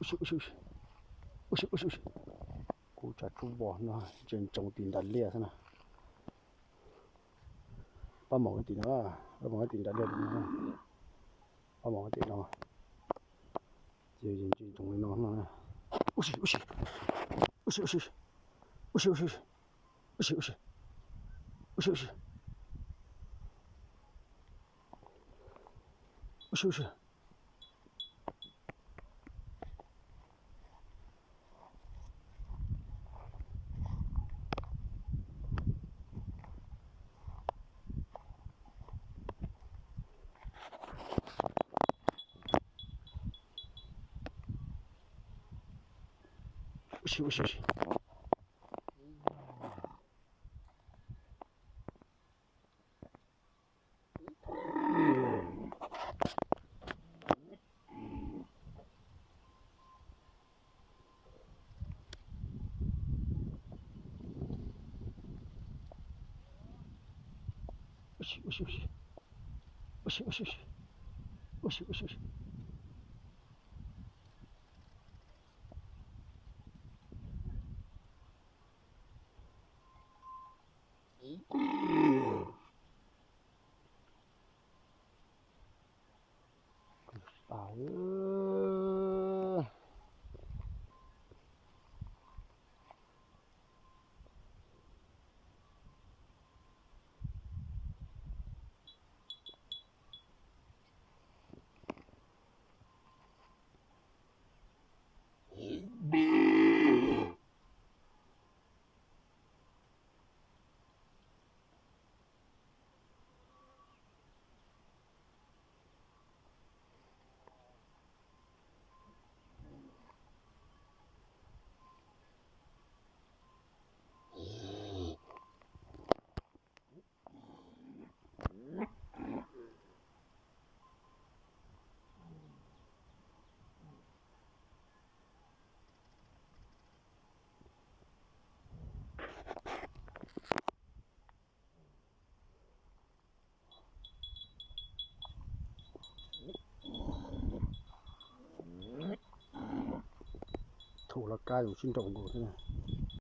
Ub si, ub si, ub si. Kuv tsam tsub vos no, ntsia ntsoov tim nram liaj xwb na. Pab mom tim no, pab mom tim nram liaj no, pab mom tim no. Ces ntsia ntsoov li no no. Ub si, ub si, ub si, ub si, ub si, ub si, ub si, ub si, ub si, ub si, ub si, ub si. Ub si, ub si, ub si. Ub si, ub si, ub si. Thaum lawv kab zoo sib nraus nkaus xwb.